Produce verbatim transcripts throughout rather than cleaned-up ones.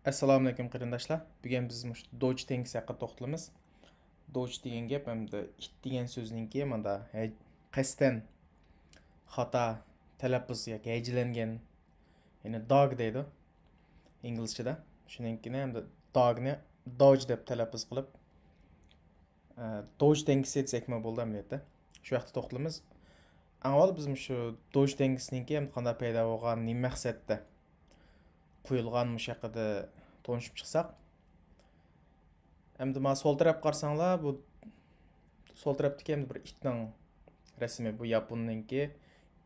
ئەسسالامۇئەلەيكۇم قېرىنداشلار. بۈگۈن بىز مۇشۇ دوج تەڭگىسى ھەققىدە توختىلىمىز. دوج دېگەن گەپ ھەمدە ئىت دېگەن سۆزنىڭكى ماندا ھەي-، قەستەن خاتا تەلەپپۇز ياكى ھەيجىلەنگەن، يەنى داگ دەيدۇ ئىنگلىزچىدا. شۇنىڭكىنى ھەمدە داگنى دوج دەپ تەلەپپۇز قىلىپ، ئە، دوج تەڭگىسى دېسەكمۇ بولىدۇ ئەمەلىيەتتە. شۇ ھەقتە توختىلىمىز. ئەڭ ئاۋۋال بىز مۇشۇ دوج تەڭگىسىنىڭكى ھەم قانداق پەيدا بولغان، نېمە مەقسەتتە قويۇلغان، مۇشۇ ھەققىدە تونۇشۇپ چىقساق. ئەمدى مانا سول تەرەپ قارىساڭلار، بۇ سول تەرەپتىكى ئەمدى بىر ئىتنىڭ رەسىمى، بۇ ياپوننىڭكى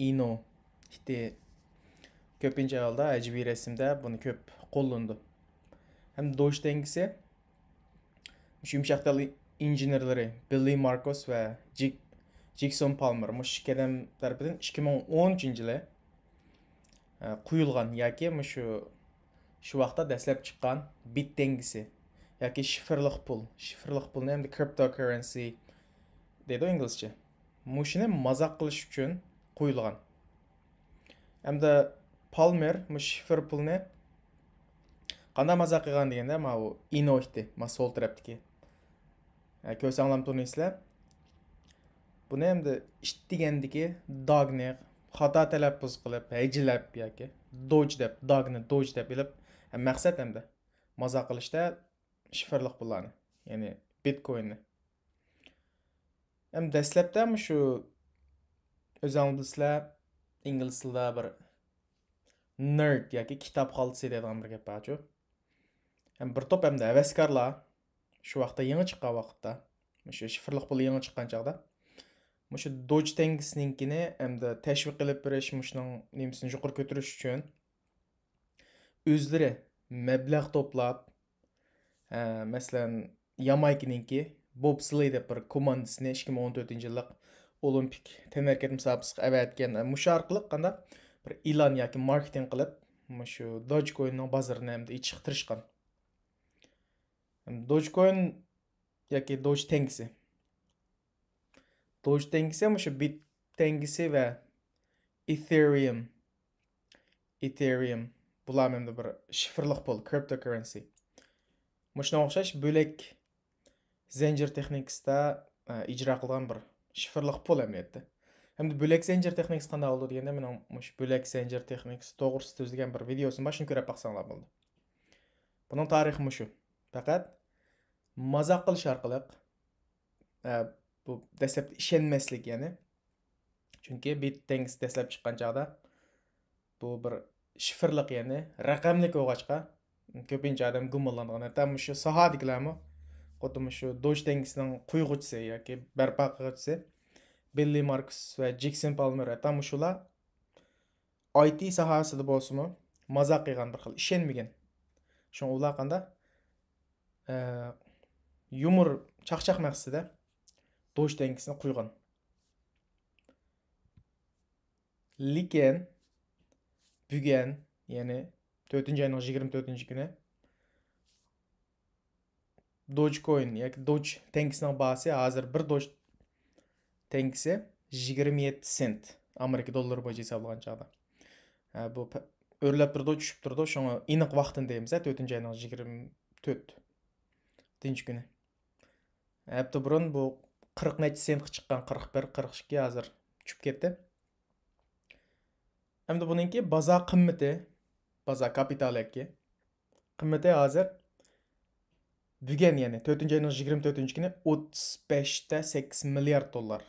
ئىنو ئىتى. كۆپىنچە ھالدا ئەدەبىي رەسىمدە بۇنى كۆپ قوللىنىدۇ. ھەم دوج تەڭگىسى مۇشۇ يۇمشاق دېتال ئىنژېنېرلىرى بىللى ماركوس ۋە جېك-، جېكسون پالمېر مۇشۇ ئىككى ئادەم تەرىپىدىن ئىككى مىڭ ئون ئۈچىنچى يىلى، ئە، قويۇلغان ياكى مۇشۇ، شۇ ۋاقىتتا دەسلەپ چىققان بىت تەڭگىسى ياكى شىفىرلىق پۇل، شىفىرلىق پۇلنى ئەمدى كرىپتو كاررېنسى دەيدۇ ئىنگلىزچە. مۇشۇنى مازاق قىلىش ئۈچۈن قويۇلغان. ئەمدى پالمېر مۇشۇ شىفىر پۇلنى قانداق مازاق قىلغان دېگەندە، ماۋۇ ئىنو ئىتى، ما سول تەرەپتىكى. ھە، كۆرسەڭلارمۇ تونۇيسىلەر. بۇنى ئەمدى ئىت دېگەندىكى داگنى خاتا تەلەپپۇز قىلىپ، ھەيجىلەپ ياكى دوج دەپ، داگنى دوج دەپ ئېلىپ، ھە، مەقسەت ئەمدى مازاق قىلىشتا شىفىرلىق پۇللارنى، يەنى بىتكويننى. ئەمدى دەسلەپتە مۇشۇ، ئۆزەڭلار بىلىسىلەر، ئىنگلىز تىلىدا بىر نېرد ياكى كىتاب خالتىسى دەيدىغان بىر گەپ بارچۇ. ھەم بىر توپ ئەمدى ھەۋەسكارلار شۇ ۋاقىتتا، يېڭى چىققان ۋاقىتتا، مۇشۇ شىفىرلىق پۇل يېڭى چىققان چاغدا، مۇشۇ دوج تەڭگىسىنىڭكىنى ئەمدى تەشۋىق قىلىپ بېرىش، مۇشۇنىڭ نېمىسىنى يۇقىرى كۆتۈرۈش ئۈچۈن ئۆزلىرى مەبلەغ توپلاپ، ئە، مەسىلەن، يامايكىنىڭكى بوبسلېي دەپ بىر كوماندىسىنى ئىككى مىڭ ئون تۆتىنچى يىللىق ئولىمپىك تەنھەرىكەت مۇسابىقىسىغا ئەۋەتكەن. ئە، مۇشۇ ئارقىلىق قانداق بىر ئېلان ياكى ماركېتىنگ قىلىپ، مۇشۇ دوجكويننىڭ بازىرىنى ئەمدى ئېچىشقا تىرىشقان. دوجكوين ياكى دوج تەڭگىسى. دوج تەڭگىسى مۇشۇ بىت تەڭگىسى ۋە ئېتېرىيۇم. ئېتېرىيۇم. بۇلار ئەمدى بىر شىفىرلىق پۇل، كرىپتو كاررېنسى. مۇشۇنىڭغا ئوخشاش بۆلەك زەنجىر تېخنىكىسىدا، ئە، ئىجرا قىلغان بىر شىفىرلىق پۇل ئەمەلىيەتتە. ھەمدە بۆلەك زەنجىر تېخنىكىسى قانداق بولىدۇ دېگەندە، مېنىڭ مۇشۇ بۆلەك زەنجىر تېخنىكىسى توغرىسىدا تۈزۈلگەن بىر ۋىدېيوسۇم بار، شۇنى كۆرۈپ باقساڭلار بولىدۇ. بۇنىڭ تارىخى مۇشۇ. پەقەت مازاق قىلىش ئارقىلىق، ئە، بۇ دەسلەپتە ئىشەنمەسلىك، يەنى. چۈنكى بىت تەڭگىسى دەسلەپ چىققان چاغدا بۇ بىر شىفىرلىق، يەنى رەقەملىك بولغاچقا، كۆپىنچە ئادەم گۇمانلانغان. ھەتتا مۇشۇ ساھەدىكىلەرمۇ، خۇددى مۇشۇ دوج تەڭگىسىنىڭ قويغۇچىسى ياكى بەرپا قىلغۇچىسى بىللى ماركس ۋە جېكسون پالمېر، ھەتتا مۇشۇلار ئاي تى ساھەسىدە بولسىمۇ مازاق قىلغان، بىر خىل ئىشەنمىگەن. شۇڭا ئۇلار قانداق، ئە، يۇمۇر، چاقچاق مەقسىتىدە دوج تەڭگىسىنى قويغان. لېكىن بۈگۈن، يەنى تۆتىنچى ئاينىڭ يىگىرمە تۆتىنچى كۈنى دوجكوين ياكى دوج تەڭگىسىنىڭ باھاسى، ھازىر بىر دوج تەڭگىسى يىگىرمە يەتتە سېنت، ئامېرىكا دوللىرى بويىچە ھېسابلىغان چاغدا. ھە، بۇ پە-، ئۆرلەپ تۇرىدۇ، چۈشۈپ تۇرىدۇ، شۇڭا ئېنىق ۋاقتىنى دەيمىز، ھە، تۆتىنچى ئاينىڭ يىگىرمە تۆتىنچى كۈنى. ھەپتە بۇرۇن بۇ قىرىق نەچچە سېنتقا چىققان، قىرىق بىر، قىرىق ئىككى، ھازىر چۈشۈپ كەتتى. ئەمدى بۇنىڭكى بازار قىممىتى، بازار كاپىتالى ياكى قىممىتى ھازىر بۈگۈن، يەنى تۆتىنچى ئاينىڭ يىگىرمە تۆتىنچى كۈنى ئوتتۇز بەش تە سەككىز مىليارد دوللار.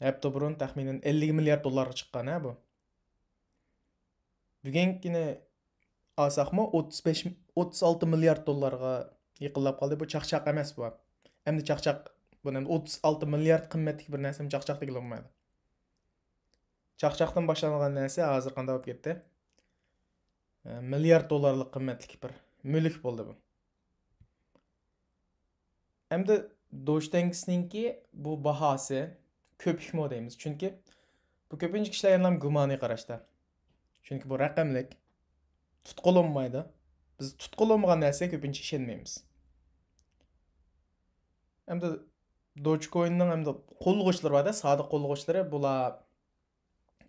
ھەپتە بۇرۇن تەخمىنەن ئەللىك مىليارد دوللارغا چىققان، ھە، بۇ. بۈگۈنكىنى ئالساقمۇ، ئوتتۇز بەش، ئوتتۇز ئالتە مىليارد دوللارغا يېقىنلاپ قالدى. بۇ چاقچاق ئەمەس بۇ. ئەمدى چاقچاق، بۇنى ئەمدى ئوتتۇز ئالتە مىليارد قىممەتلىك بىر نەرسىنى چاقچاق دېگىلى بولمايدۇ. چاقچاقتىن باشلانغان نەرسە ھازىر قانداق بولۇپ كەتتى؟ ئە، مىليارد دوللارلىق قىممەتلىك بىر مۈلۈك بولدى بۇ. ئەمدى دوج تەڭگىسىنىڭكى بۇ باھاسى كۆپۈكمۇ دەيمىز. چۈنكى بۇ كۆپىنچە كىشىلەر يەنىلا گۇمانىي قاراشتا. چۈنكى بۇ رەقەملىك، تۇتقىلى بولمايدۇ. بىز تۇتقىلى بولمىغان نەرسىگە كۆپىنچە ئىشەنمەيمىز. ئەمدى دوجكويننىڭ ئەمدى قوللىغۇچىلىرى بار-دە، سادىق قوللىغۇچىلىرى، بۇلار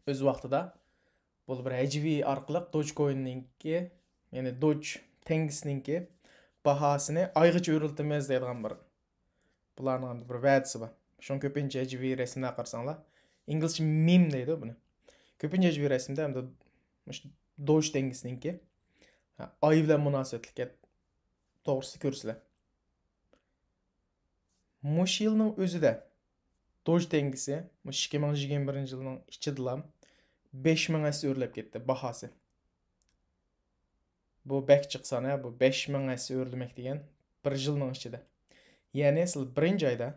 ئۆز ۋاقتىدا بۇ بىر ھەجۋىي ئارقىلىق دوج كويننىڭكى، يەنى دوج تەڭگىسىنىڭكى باھاسىنى ئايغىچە ئۆرلىتىمىز دەيدىغان بىر، بۇلارنىڭ بىر ۋەدىسى بار. شۇڭا كۆپىنچە ھەجۋىي رەسىملەرگە قارىساڭلار، ئىنگلىزچە مېم دەيدۇ بۇنى. كۆپىنچە ھەجۋىي رەسىمدە ئەمدى مۇشۇ دوج تەڭگىسىنىڭكى ئاي بىلەن مۇناسىۋەتلىك توغرىسىدا كۆرىسىلەر. مۇشۇ يىلنىڭ ئۆزىدە دوج تەڭگىسى، مۇشۇ ئىككى مىڭ يىگىرمە بىرىنچى يىلنىڭ ئىچىدىلا بەش مىڭ ھەسسە ئۆرلەپ كەتتى باھاسى. بۇ بەك جىق سان، ھە، بۇ بەش مىڭ ھەسسە ئۆرلىمەك دېگەن بىر يىلنىڭ ئىچىدە. يەنى سىز بىرىنچى ئايدا،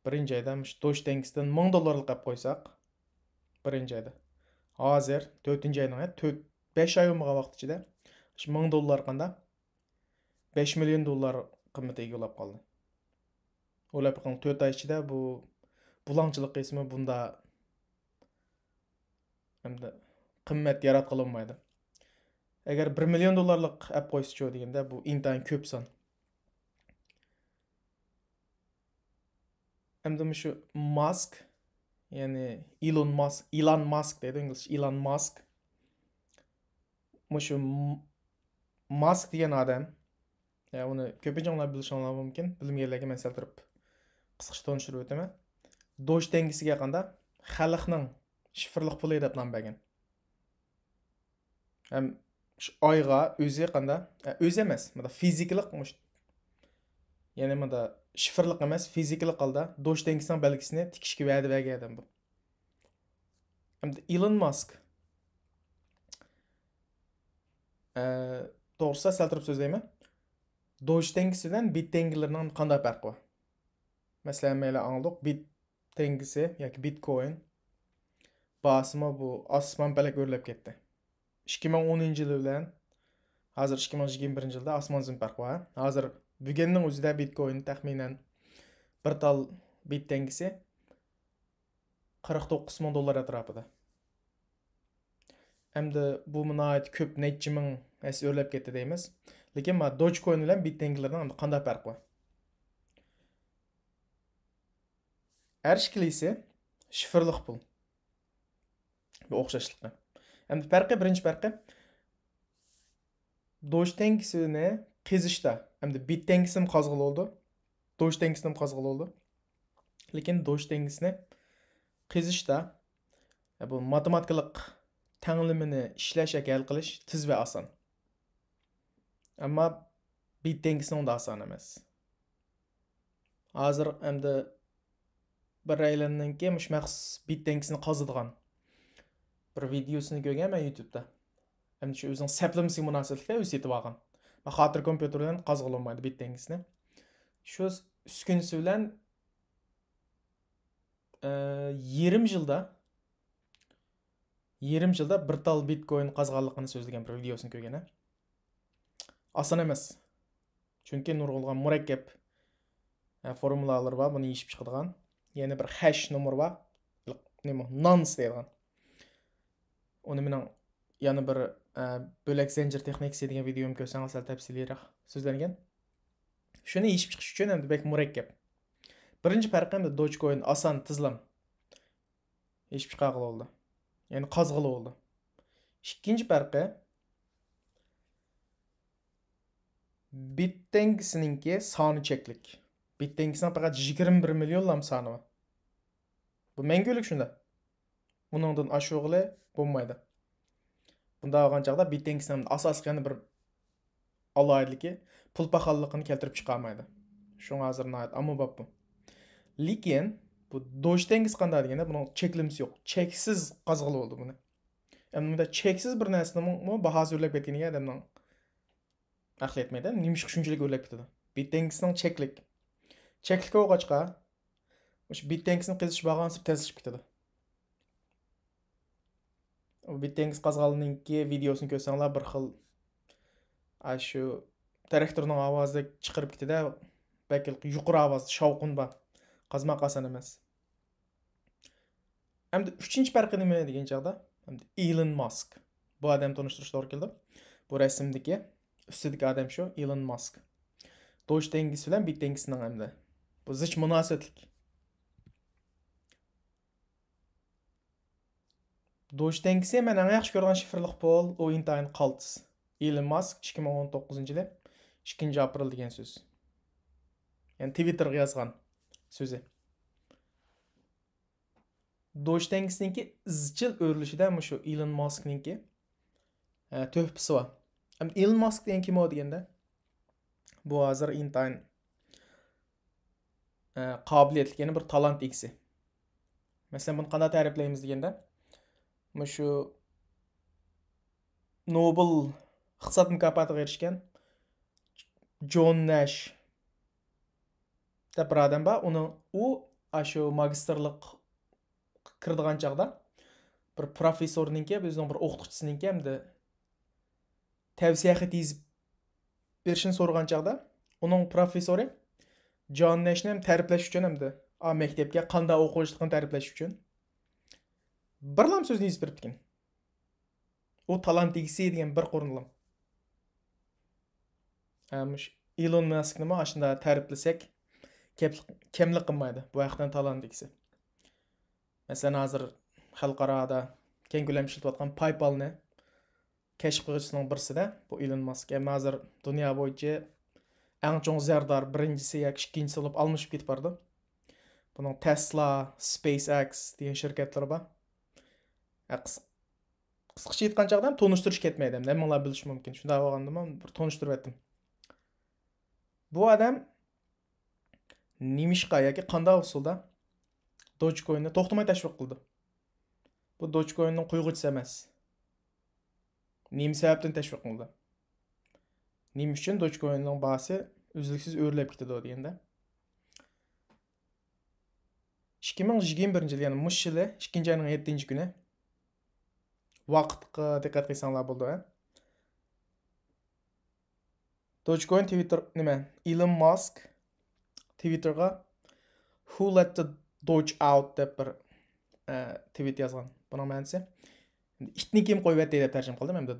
بىرىنچى ئايدا مۇشۇ دوج تەڭگىسىدىن مىڭ دوللارلىق ئەپ قويساق، بىرىنچى ئايدا. ھازىر تۆتىنچى ئاينىڭ، ھە، تۆت، بەش ئاي بولمىغان ۋاقىت ئىچىدە شۇ مىڭ دوللار قاندا بەش مىليون دوللار قىممىتىگە ئىگە بولۇپ قالدى. ئويلاپ بېقىڭ، تۆت ئاي ئىچىدە بۇ بۇلاڭچىلىق قىسمى بۇندا ئەمدى قىممەت ياراتقىلى بولمايدۇ. ئەگەر بىر مىليون دوللارلىق ئەپ قويسىچۇ دېگەندە، بۇ ئىنتايىن كۆپ سان. ئەمدى مۇشۇ ماسك، يەنى ئىلون ماسك، ئىلان ماسك دەيدۇ ئىنگلىزچە، ئىلان ماسك. مۇشۇ م-، ماسك دېگەن ئادەم، يا، ئۇنى كۆپىنچىڭلار بىلىشىڭلار مۇمكىن، بىلمىگەنلەرگە مەن سەل تۇرۇپ قىسقىچە تونۇشتۇرۇپ ئۆتىمەن. دوج تەڭگىسىگە قاندا خەلقنىڭ شىفىرلىق پۇلى دەپ نام بەرگەن. ھەم شۇ ئايغا ئۆزى قاندا، ئە، ئۆزى ئەمەس، مۇندا فىزىكىلىق مۇش-، يەنى مۇندا شىفىرلىق ئەمەس، فىزىكىلىق ھالدا دوج تەڭگىسىنىڭ بەلگىسىنى تىكىشكە ۋەدە بەرگەن ئادەم بۇ. ئەمدى ئىلون ماسك، ئە، توغرىسىدا سەل تۇرۇپ سۆزلەيمەن. دوج تەڭگىسى بىلەن بىت تەڭگىلىرىنىڭ قانداق پەرقى بار؟ مەسىلەن، مەيلى ئاڭلىدۇق، بىت تەڭگىسى ياكى بىتكوين باھاسىمۇ بۇ ئاسمان پەلەك ئۆرلەپ كەتتى. ئىككى مىڭ ئونىنچى يىل بىلەن ھازىر ئىككى مىڭ يىگىرمە بىرىنچى يىلدا ئاسمان زېمىن پەرقى بار. ھازىر بۈگۈننىڭ ئۆزىدە بىتكوين تەخمىنەن بىر تال بىت تەڭگىسى قىرىق توققۇز مىڭ دوللار ئەتراپىدا. ئەمدى بۇمۇ ناھايىتى كۆپ، نەچچە مىڭ ھەسسە ئۆرلەپ كەتتى دەيمىز. لېكىن مانا دوج كوين بىلەن بىت تەڭگىلىرىنىڭ قانداق پەرقى بار؟ ھەر ئىككىلىسى شىفىرلىق پۇل. بۇ ئوخشاشلىقى. ئەمدى پەرقى، بىرىنچى پەرقى، دوج تەڭگىسىنى قېزىشتا، ئەمدى بىت تەڭگىسىنى قازغىلى بولىدۇ، دوج تەڭگىسىنى قازغىلى بولىدۇ. لېكىن دوج تەڭگىسىنى قېزىشتا، بۇ ماتېماتىكىلىق تەڭلىمىنى ئىشلەش ياكى ھەل قىلىش تېز ۋە ئاسان. ئەمما بىت تەڭگىسىنىڭ ئۇنداق ئاسان ئەمەس. ھازىر ئەمدى بىرەيلەننىڭكى مۇشۇ مەخسۇس بىت تەڭگىسىنى قازىدىغان بىر ۋىدېيوسىنى كۆرگەن مەن يۇتۇبتا. ئەمدى شۇ ئۆزىنىڭ سەپلىمىسىگە مۇناسىۋەتلىك ئۆزى سېتىۋالغان. خاتىرە كومپيۇتېر بىلەن قازغىلى بولمايدۇ بىت تەڭگىسىنى. شۇ ئۈسكۈنىسى بىلەن، ئە، يېرىم يىلدا، يېرىم يىلدا بىر تال بىتكوين قازغانلىقىنى سۆزلىگەن بىر ۋىدېيوسىنى كۆرگەن. ئاسان ئەمەس. چۈنكى نۇرغۇنلىغان مۇرەككەپ، ئە، فورمۇلالىرى بار، بۇنى يېشىپ چىقىدىغان. يەنە بىر ھەش نومۇرى بار. نېمە، نانس دەيدىغان. ئۇنى مېنىڭ يەنە بىر، ئە، بۆلەك زەنجىر تېخنىكىسى دېگەن ۋىدېيومنى كۆرسەڭلار سەل تەپسىلىيرەك سۆزلەنگەن. شۇنى يېشىپ چىقىش ئۈچۈن ئەمدى بەك مۇرەككەپ. بىرىنچى پەرقى ئەمدى دوج كوين ئاسان، تېزلا يېشىپ چىقارغىلى بولىدۇ. يەنى قازغىلى بولىدۇ. ئىككىنچى پەرقى، بىت تەڭگىسىنىڭكى سانى چەكلىك. بىت تەڭگىسىنىڭ پەقەت يىگىرمە بىر مىليونلام سانى بار. بۇ مەڭگۈلۈك شۇنداق. ئۇنىڭدىن ئاشۇرغىلى بولمايدۇ. بۇنداق بولغان چاغدا بىت تەڭگىسىنىڭ ئاساسلىق يەنە بىر ئالاھىدىلىكى، پۇل پاخاللىقىنى كەلتۈرۈپ چىقارمايدۇ. شۇڭا ھازىر ناھايىتى ئاممىباب بۇ. لېكىن بۇ دوج تەڭگىسى قانداق دېگەندە، بۇنىڭ چەكلىمىسى يوق. چەكسىز قازغىلى بولىدۇ بۇنى. ئەمدى بۇنداق چەكسىز بىر نەرسىنىڭمۇ باھاسى ئۆرلەپ كەتكىنىگە ئادەمنىڭ ئەقلى يەتمەيدۇ. نېمىشقا شۇنچىلىك ئۆرلەپ كېتىدۇ؟ بىت تەڭگىسىنىڭ چەكلىك. چەكلىك بولغاچقا، مۇشۇ بىت تەڭگىسىنى قېزىش بارغانسېرى تېزلىشىپ كېتىدۇ. ئۇ بىت تەڭگىسى قازغانلىقنىڭكى ۋىدېيوسىنى كۆرسەڭلار، بىر خىل، ئاشۇ تىراكتورنىڭ ئاۋازىدەك چىقىرىپ كېتىدۇ. بەك يۇقىرى ئاۋازدا شاۋقۇن بار. قازماق ئاسان ئەمەس. ئەمدى ئۈچىنچى پەرقى نېمە دېگەن چاغدا، ئەمدى ئېلون ماسك. بۇ ئادەمنى تونۇشتۇرۇش توغرا كېلىدۇ. بۇ رەسىمدىكى، ئۈستىدىكى ئادەم شۇ، ئېلون ماسك. دوج تەڭگىسى بىلەن بىت تەڭگىسىنىڭ ئەمدى بۇ زىچ مۇناسىۋەتلىك. دوج تەڭكىسى مەن ئەڭ ياخشى كۆرگەن شىفىرلىق پۇل، ئۇ ئىنتايىن قالتىس. ئېلون ماسك ئىككى مىڭ ئون توققۇزىنچى يىلى ئىككىنچى ئاپرېل دېگەن سۆز. يەنى تىۋىتتېرغا يازغان سۆزى. دوج تەڭكىسىنىڭكى ئىزچىل ئۆرلىشىدە مۇشۇ ئېلون ماسكنىڭكى، ئە، تۆھپىسى بار. ئەمدى ئېلون ماسك دېگەن كىم ئۇ دېگەندە، بۇ ھازىر ئىنتايىن، ئە، قابىلىيەتلىك، يەنە بىر تالانت ئىگىسى. مەسىلەن، بۇنى قانداق تەرىپلەيمىز دېگەندە، مۇشۇ نوبېل ئىقتىساد مۇكاپاتىغا ئېرىشكەن جون نەش دەپ بىر ئادەم بار. ئۇنىڭ، ئۇ ئاشۇ ماگىستىرلىق كىرىدىغان چاغدا بىر پروفېسسورنىڭكى، ئۆزىنىڭ بىر ئوقۇتقۇچىسىنىڭكى ھەمدە تەۋسىيە خېتى يېزىپ بېرىشىنى سورىغان چاغدا، ئۇنىڭ پروفېسسورى جان نەشنى ھەم تەرىپلەش ئۈچۈن ھەمدە ئا مەكتەپكە قانداق ئوقۇۋېلىشلىقىنى تەرىپلەش ئۈچۈن بىرلام سۆزنى يېزىپ بېرىپتىكەن. ئۇ تالانت ئىگىسى دېگەن بىر قۇرۇنلام. ھە، مۇش ئېلون ماسكنىمۇ ئاشۇنداق تەرىپلىسەك، كەپ-، كەملىك قىلمايدۇ. بۇ ھەقتىن تالانت ئىگىسى. مەسىلەن، ھازىر خەلقئارادا كەڭ كۆلەم ئىشلىتىۋاتقان پايپالنى كەشىپ قىلغۇچىسىنىڭ بىرسىدە بۇ ئېلون ماسك. ئەمما ھازىر دۇنيا بويىچە ئەڭ چوڭ زەردار بىرىنچىسى ياكى ئىككىنچىسى بولۇپ ئالمىشىپ كېتىپ بارىدۇ. بۇنىڭ تەسلا، سپەيس ئەكس دېگەن شىركەتلىرى بار. ھە، قىس-، قىسقىچە ئېيتقان چاغدا تونۇشتۇرۇش كەتمەيدۇ. ھەممىڭلار بىلىشى مۇمكىن. شۇنداق بولغاندىمۇ بىر تونۇشتۇرۇۋەتتىم. بۇ ئادەم نېمىشقا ياكى قانداق ئۇسۇلدا دوجكويننى توختىماي تەشۋىق قىلدى؟ بۇ دوجكويننىڭ قۇيغۇچىسى ئەمەس. نېمە سەۋەبتىن تەشۋىق قىلدى؟ نېمە ئۈچۈن دوجكويننىڭ باھاسى ئۈزلۈكسىز ئۆرلەپ كېتىدۇ دېگەندە، ئىككى مىڭ يىگىرمە بىرىنچى يىل، يەنى مۇشۇ يىلى ئىككىنچى ئاينىڭ يەتتىنچى كۈنى ۋاقىتقا دىققەت قىلساڭلار بولىدۇ، ھە؟ دوجكوين تىۋىتتېر، نېمە، ئېلون ماسك تىۋىتتېرغا "Who let the Doge out؟" دەپ بىر، ئە، تىۋىت يازغان. بۇنىڭ مەنىسى، "ئىتنى كىم قويۇۋەتتى؟" دەپ تەرجىمە قىلدىم. ئەمدى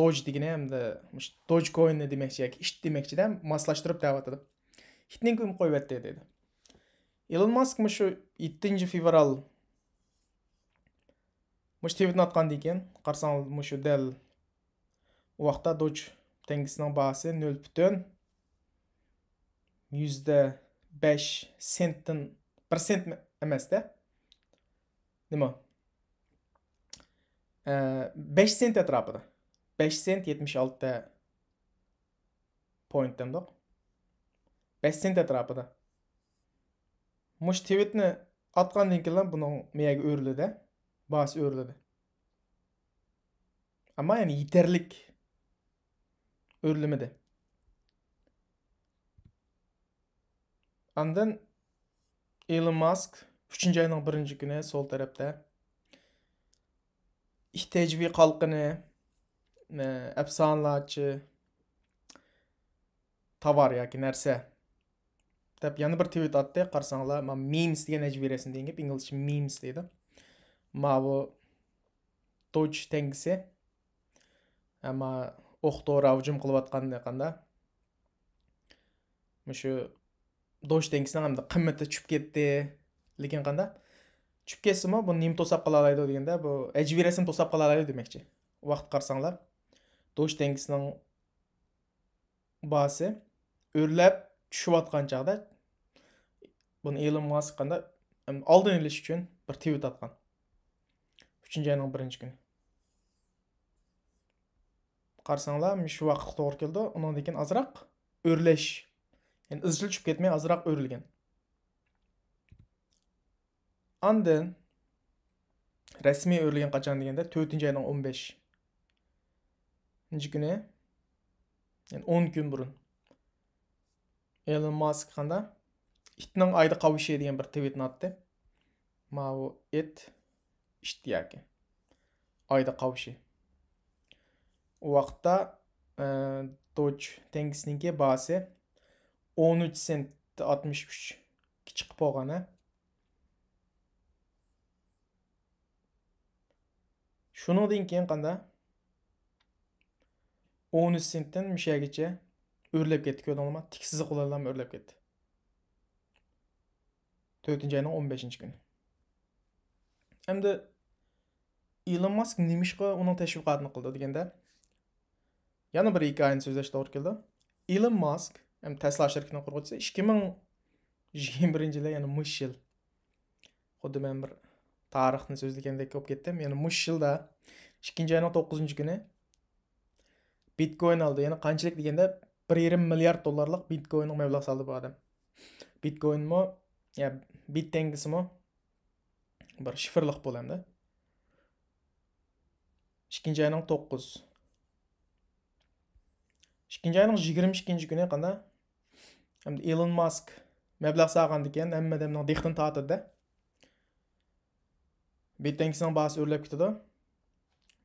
دوج دېگىنى، ئەمدى مۇشۇ دوجكويننى دېمەكچى ياكى ئىت دېمەكچىدە، ماسلاشتۇرۇپ دەۋاتىدۇ. "ئىتنى كىم قويۇۋەتتى؟" دېدى. ئېلون ماسك مۇشۇ يەتتىنچى فېۋرال مۇشۇ تىۋىتنى ئاتقاندىن كېيىن قارىساڭ، مۇشۇ دەل ئۇ ۋاقىتتا دوج تەڭگىسىنىڭ باھاسى نۆل پۈتۈن يۈزدە بەش سېنتتىن، بىر سېنت ئەمەس-دە. نېمە؟ ئە، بەش سېنت ئەتراپىدا. بەش سېنت يەتمىش ئالتە پوينت دەمدۇق. بەش سېنت ئەتراپىدا. مۇشۇ تىۋىتنى ئاتقاندىن كېيىنلا بۇنىڭ مېيەگە ئۆرلىدى. باھاسى ئۆرلىدى. ئەمما يەنە يېتەرلىك ئۆرلىمىدى. ئاندىن ئېلون ماسك ئۈچىنچى ئاينىڭ بىرىنچى كۈنى سول تەرەپتە ئىت ھەجۋىي قالقىنى، ئە، ئەپسانىلەرچە تاۋار ياكى نەرسە دەپ يەنە بىر تىۋىت ئاتتى. قارىساڭلار، ما مېمس دېگەن ھەجۋىي رەسىم دېگەن گەپ، ئىنگلىزچە مېمس دەيدۇ. ماۋۇ دوج تەڭگىسى. ئەمما ئوختا ھۇجۇم قىلىۋاتقاندا قاندا، مۇشۇ دوج تەڭگىسىنىڭ ئەمدى قىممىتى چۈشۈپ كەتتى. لېكىن قاندا؟ چۈشۈپ كەتسىمۇ، بۇ نېمە توساپ قالالايدۇ دېگەندە، بۇ ھەجۋىي رەسىم توساپ قالالايدۇ دېمەكچى. ئۇ ۋاقىت قارىساڭلار، دوج تەڭگىسىنىڭ باھاسى ئۆرلەپ چۈشۈۋاتقان چاغدا، بۇنى ئېلون ماسك قاندا ئالدىنى ئېلىش ئۈچۈن بىر تىۋىت ئاتقان. ئۈچىنچى ئاينىڭ بىرىنچى كۈنى. قارىساڭلار، مۇشۇ ۋاقىتقا توغرا كېلىدۇ. ئۇنىڭدىن كېيىن ئازراق ئۆرلەش، يەنى ئىزچىل چۈشۈپ كەتمەي، ئازراق ئۆرلىگەن. ئاندىن رەسمىي ئۆرلىگەن قاچان دېگەندە، تۆتىنچى ئاينىڭ ئون بەشىنچى كۈنى، يەنى ئون كۈن بۇرۇن. ئېلون ماسك قاندا ئىتنىڭ ئايدا قاۋىشى دېگەن بىر تىۋىتنى ئاتتى. ماۋۇ ئىت، ئىت ياكى ئايدا قاۋىشى. ئۇ ۋاقىتتا، ئە، دوج تەڭگىسىنىڭكى باھاسى ئون ئۈچ سېنت ئاتمىش ئۈچكە چىقىپ بولغان، ھە. شۇنىڭدىن كېيىن قاندا؟ ئون ئۈچ سېنتتىن مۇشۇ يەرگىچە ئۆرلەپ كەتتى، كۆردۈڭلارمۇ؟ تىك سىزىق بىلەنلا ئۆرلەپ كەتتى. تۆتىنچى ئاينىڭ ئون بەشىنچى كۈنى. ئەمدى ئىلون ماسك نېمىشقا ئۇنىڭ تەشۋىقاتىنى قىلدى دېگەندە، يەنە بىر ھېكايىنى سۆزلەش توغرا كېلىدۇ. ئىلون ماسك، ھەم تەسلا شىركىتىنىڭ قۇرغۇچىسى، ئىككى مىڭ يىگىرمە بىرىنچى يىلى، يەنى مۇشۇ يىل، خۇددى مەن بىر تارىخنى سۆزلىگەندەك بولۇپ كەتتىم. يەنى مۇشۇ يىلدا ئىككىنچى ئاينىڭ توققۇزىنچى كۈنى بىتكوين ئالدى. يەنى قانچىلىك دېگەندە، بىر يېرىم مىليارد دوللارلىق بىتكوينغا مەبلەغ سالدى بۇ ئادەم. بىتكوينمۇ، يا بىت تەڭگىسىمۇ بىر شىفىرلىق پۇل ئەمدى. ئىككىنچى ئاينىڭ توققۇز. ئىككىنچى ئاينىڭ يىگىرمە ئىككىنچى كۈنى قانداق؟ ئەمدى ئىلون ماسك مەبلەغ سالغاندىكىن ھەممە ئادەمنىڭ دىققىتىنى تارتىدۇ. بىت تەڭگىسىنىڭ باھاسى ئۆرلەپ كېتىدۇ.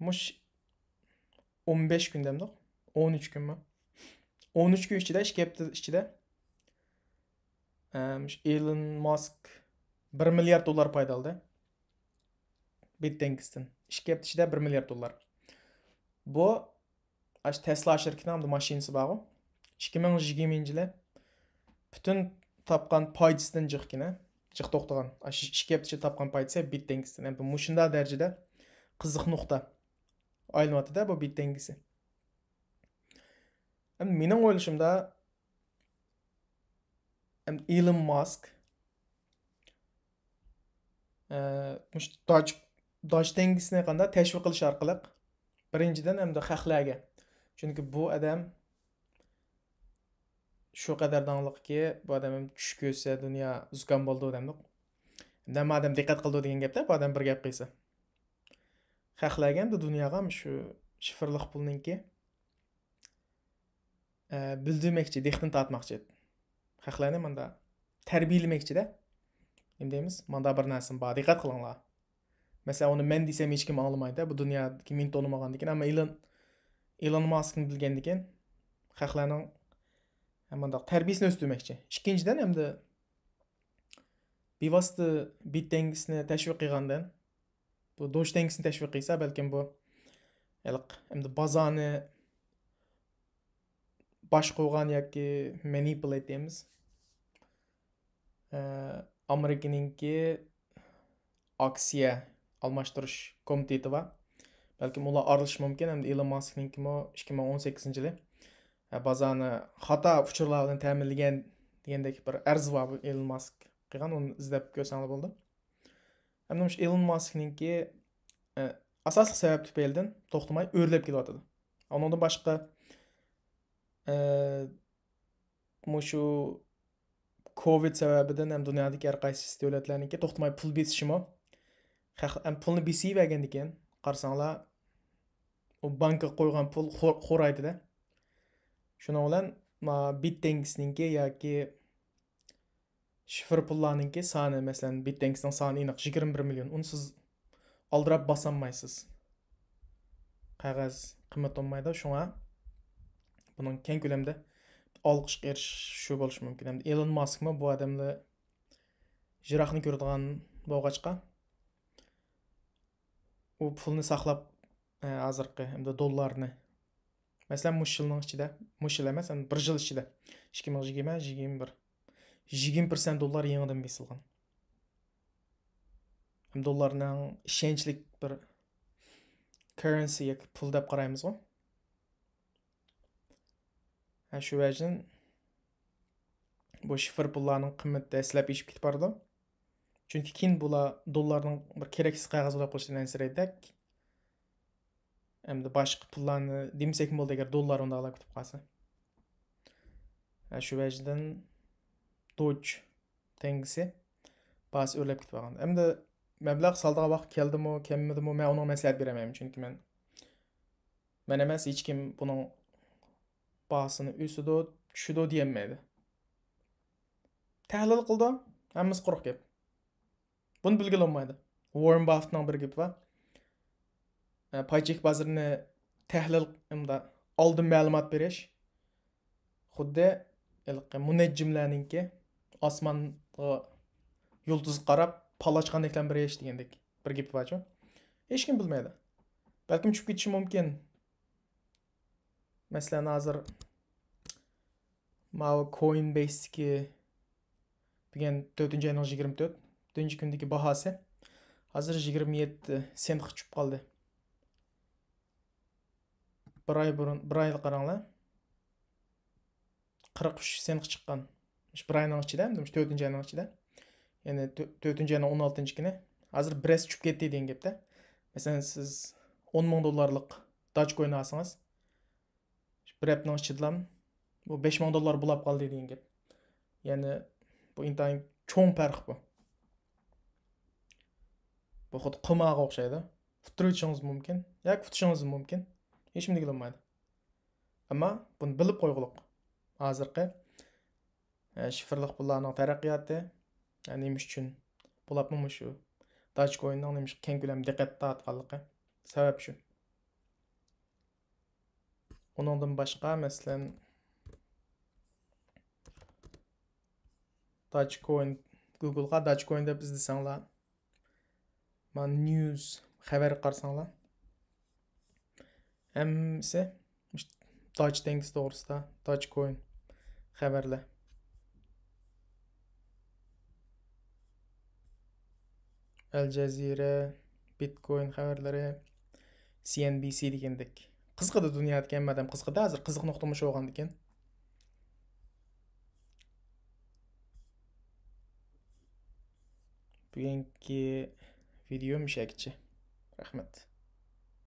مۇش ئون بەش كۈن دەمدۇق؟ ئون ئۈچ كۈنمۇ؟ ئون ئۈچ كۈن ئىچىدە، ئىككى ھەپتە ئىچىدە، ئەم، ئىلون ماسك بىر مىليارد دوللار پايدا ئالدى. بىت تەڭگىسىدىن. ئىككى ھەپتە ئىچىدە بىر مىليارد دوللار. بۇ، ئاشۇ تەسلا شىركىتىنىڭ ئەمدى ماشىنىسى بارغۇ. ئىككى مىڭ يىگىرمىنچى يىلى پۈتۈن تاپقان پايدىسىدىن جىقكىنە، جىق توختىغان. ئاشۇ ئىككى ھەپتە ئىچىدە تاپقان پايدىسى بىت تەڭگىسىدىن. ئەمدى مۇشۇنداق دەرىجىدە قىزىق نۇقتا ئايلىنىۋاتىدۇ بۇ بىت تەڭگىسى. ئەمدى مېنىڭ ئويلىشىمدا، ئەمدى ئىلون ماسك، ئە، مۇشۇ داج، داج تەڭگىسىنى قانداق تەشۋىق قىلىش ئارقىلىق، بىرىنچىدىن، ئەمدى خەقلەرگە، چۈنكى بۇ ئادەم شۇ قەدەر داڭلىقكى، بۇ ئادەم چۈش كۆرسە، دۇنيا زۇكام بولىدۇ دەمدۇق. ھەممە ئادەم دىققەت قىلىدۇ دېگەن گەپتە، بۇ ئادەم بىر گەپ قىلسا. خەقلەرگە ئەمدى دۇنياغا شۇ شىفىرلىق پۇلنىڭكى، ئە، بىلدۈرمەكچى، دىققىتىنى تارتماقچى. خەقلەرنى ماندا تەربىيەلىمەكچىدە. نېمە دەيمىز؟ ماندا بىر نەرسىم بار، دىققەت قىلىڭلار. مەسىلەن، ئۇنى مەن دېسەم ھېچكىم ئاڭلىمايدۇ، بۇ دۇنيادىكى مېنى تونۇمىغاندىكىن. ئەمما ئىلون، ئىلون ماسكنى بىلگەندىكىن خەقلەرنىڭ مانداق تەربىيەسىنى ئۆستۈرمەكچى. ئىككىنچىدىن، ئەمدى بىۋاسىتە بىت تەڭگىسىنى تەشۋىق قىلغاندىن، بۇ دوج تەڭگىسىنى تەشۋىق قىلسا، بەلكىم بۇ ھېلىقى ئەمدى بازارنى باشقۇرغان ياكى مانىپۇليېت دەيمىز. ئە، ئامېرىكىنىڭكى ئاكسىيە ئالماشتۇرۇش كومىتېتى بار. بەلكىم ئۇلار ئارىلىشىشى مۇمكىن. ئەمدى ئىلون ماسكنىڭكىمۇ ئىككى مىڭ ئون سەككىزىنچى يىلى، ئە، بازارنى خاتا ئۇچۇرلار بىلەن تەمىنلىگەن دېگەندەك بىر ئەرز بار بۇ ئىلون ماسك قىلغان، ئۇنى ئىزدەپ كۆرسەڭلار بولىدۇ. ئەمدى مۇشۇ ئىلون ماسكنىڭكى، ئە، ئاساسلىق سەۋەب تۈپەيلىدىن توختىماي ئۆرلەپ كېلىۋاتىدۇ. ئۇنىڭدىن باشقا، ئە، مۇشۇ كوۋىد سەۋەبىدىن ھەم دۇنيادىكى ھەر قايسى دۆلەتلەرنىڭكى توختىماي پۇل بېسىشىمۇ، خەق-، ھەم پۇلنى بېسىۋەرگەندىكىن، قارىساڭلار، ئۇ بانكىغا قويغان پۇل خور-، خورايدىدە. شۇنىڭ بىلەن ما بىت تەڭگىسىنىڭكى ياكى شىفىر پۇللارنىڭكى سانى، مەسىلەن، بىت تەڭگىسىنىڭ سانى ئېنىق يىگىرمە بىر مىليون. ئۇنى سىز ئالدىراپ باسالمايسىز. قەغەز قىممەت بولمايدۇ، شۇڭا بۇنىڭ كەڭ كۆلەمدە ئالقىشقا ئېرىشىشى بولۇشى مۇمكىن. ھەمدە ئېلون ماسكمۇ بۇ ئادەملەر يىراقنى كۆرىدىغان بولغاچقا، ئۇ پۇلنى ساقلاپ، ئە، ھازىرقى، ھەمدە دوللارنى، مەسىلەن، مۇشۇ يىلنىڭ ئىچىدە، مۇشۇ يىل ئەمەس، ھەم بىر يىل ئىچىدە، ئىككى مىڭ يىگىرمە، يىگىرمە بىر، يىگىرمە پىرسەنت دوللار يېڭىدىن بېسىلغان. ھەم دوللارنىڭ ئىشەنچلىك بىر كاررېنسى ياكى پۇل دەپ قارايمىزغۇ. ھە، شۇ ۋەجىدىن بۇ شىفىر پۇللارنىڭ قىممىتى دەسلەپ ئېشىپ كېتىپ بارىدۇ. چۈنكى كېيىن بۇلار دوللارنىڭ بىر كېرەكسىز قەغەز بولۇپ قېلىشىدىن ئەنسىرەيدىدەك. ئەمدى باشقا پۇللارنى دېمىسەكمۇ بولىدۇ، ئەگەر دوللار ئۇنداقلا كېتىپ قالسا. ھە، شۇ ۋەجىدىن دوج تەڭگىسى باھاسى ئۆرلەپ كېتىپ قالغان. ئەمدى مەبلەغ سالىدىغان ۋاقىت كەلدىمۇ، كەلمىدىمۇ، مەن ئۇنىڭغا مەسلىھەت بېرەلمەيمەن، چۈنكى مەن، مەن ئەمەس، ھېچكىم بۇنىڭ باھاسىنى ئۆسىدۇ، چۈشىدۇ دېيەلمەيدۇ. تەھلىل قىلىدۇ، ھەممىسى قۇرۇق گەپ. بۇنى بىلگىلى بولمايدۇ. ۋاررېن باففېتنىڭ بىر گېپى بار. ئە، پاي چېك بازىرىنى تەھلىل، ئالدىن مەلۇمات بېرىش، خۇددى ھېلىقى مۇنەججىملەرنىڭكى ئاسمانغا، يۇلتۇزغا قاراپ پال ئاچقاندەكلەرنى بېرىش دېگەندەك بىر گېپى بارچۇ. ھېچكىم بىلمەيدۇ. بەلكىم چۈشۈپ كېتىشى مۇمكىن. مەسىلەن، ھازىر ماۋۇ كويىنبەيستىكى بۈگۈن تۆتىنچى ئاينىڭ يىگىرمە تۆت، تۆتىنچى كۈندىكى باھاسى ھازىر يىگىرمە يەتتە سېنتقا چۈشۈپ قالدى. بىر ئاي بۇرۇن، بىر ئايلىق قاراڭلار. قىرىق ئۈچ سېنتقا چىققان. مۇشۇ بىر ئاينىڭ ئىچىدە، مۇشۇ تۆتىنچى ئاينىڭ ئىچىدە. يەنى تۆ-، تۆتىنچى ئاينىڭ ئون ئالتىنچى كۈنى. ھازىر بىر ھەسسە چۈشۈپ كەتتى دېگەن گەپتە. مەسىلەن، سىز ئون مىڭ دوللارلىق داجكوين ئالسىڭىز، بىر ھەپتىنىڭ ئىچىدىلا بۇ بەش مىڭ دوللار بولاپ قالدى دېگەن گەپ. يەنى بۇ ئىنتايىن چوڭ پەرق بۇ. بۇ خۇددى قىمارغا ئوخشايدۇ. ئۇتتۇرۇۋېتىشىڭىز مۇمكىن ياكى ئۇتۇشىڭىز مۇمكىن. ھېچنېمە دېگىلى بولمايدۇ. ئەمما بۇنى بىلىپ قويغۇلۇق. ھازىرقى، ئە، شىفىرلىق پۇللارنىڭ تەرەققىياتى، ئە، نېمە ئۈچۈن بولۇپمۇ مۇشۇ داجكويننىڭ نېمىشقا كەڭ كۆلەم دىققەت تارتقانلىقى، سەۋەب شۇ. ئۇنىڭدىن باشقا، مەسىلەن، داجكوين، گۇگلغا داجكوين دەپ ئىزدىسەڭلار، مانا نيۇز، خەۋەرگە قارىساڭلار، ھەممىسى مۇشۇ داج تەڭگىسى توغرىسىدا، داجكوين خەۋەرلەر. ئەل جەزىرە، بىتكوين خەۋەرلىرى، سى ئېن بى سى دېگەندەك. قىزىقىدۇ دۇنيادىكى ھەممە ئادەم، قىزىقىدۇ، ھازىر قىزىق نۇقتىمۇ شۇ بولغاندىكىن. بۈگۈنكى ۋىدېيو مۇشەگىچە. رەھمەت.